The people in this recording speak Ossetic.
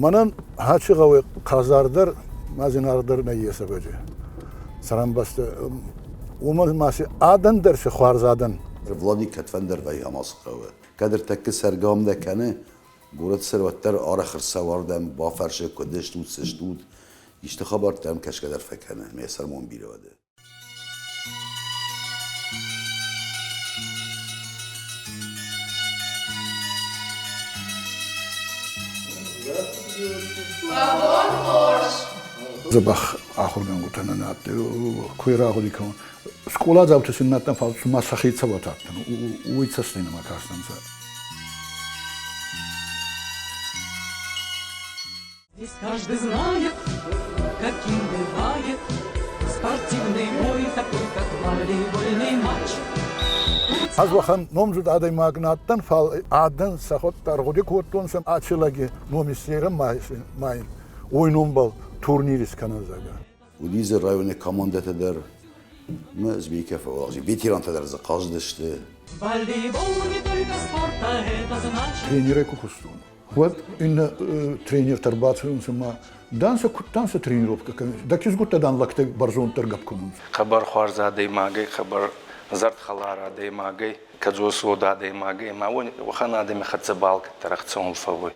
Мӕнӕн Хачи гъӕуи хъазардӕр ма зинаргъдӕр нӕййес ӕвӕдзи. Цӕрӕнбӕстӕ уомӕн ма си адӕн дӕр си хуарз адӕн. Владик кӕдфӕндӕр вӕййы ацы хъӕуы. Кӕд ӕртӕккӕ цӕргӕ ам нӕ кӕны, горӕты сӕр уӕддӕр арӕх ӕрцӕуы ардӕм, бафӕрсы, куыд стут, цы стут. Исты хабӕрттӕ ӕм кӕсгӕ дӕр фӕкӕны, мӕ сӕрмон бирӕ уӕды. Дзӕбӕх ахургӕнгутӕ нӕ адтӕй, ку рагъуди кӕнун. Скъоладзаутӕ син на адтӕн, фал цума сӕхе цӕуӕт адтӕн, уой цӕстӕй нӕмӕ кастӕнцӕ. Здесь каждый знает, каким бывает спортивный бой, такой, как волейбольный матч. Ӕз уӕхӕн номдзуд адӕймаг нӕ адтӕн, фал адӕн сӕхуӕдтӕ ӕргъуди кодтонцӕ аци лӕги ном иссерӕн ма ин уой номбӕл турнир искӕнӕн, зӕгъгӕ. Уыди дзы районы командӕтӕ дӕр, ӕмӕ Змейкӕ фӕуӕлахиз. Ветерантӕ дӕр дзы хъазыдысты. Волейбол не только спорт, а это значит... Тренерӕй ку кустон, уӕд иннӕ тренертӕ ӕрбацӕуынц ӕма дан сӕ кудтан сӕ тренировкӕ кӕнынц. Дӕ кизгуттӕ дан лӕгтӕ бӕрзонддӕр гӕпп кӕнунц. Хъӕбӕр хуарз адӕймагӕй, хъӕбӕр зӕрдхӕлар адӕймагӕй, кӕдзосуод адӕймагӕй ма уӕхӕн адӕми хӕццӕ ба алкӕддӕр ӕхцӕуӕн фӕууй.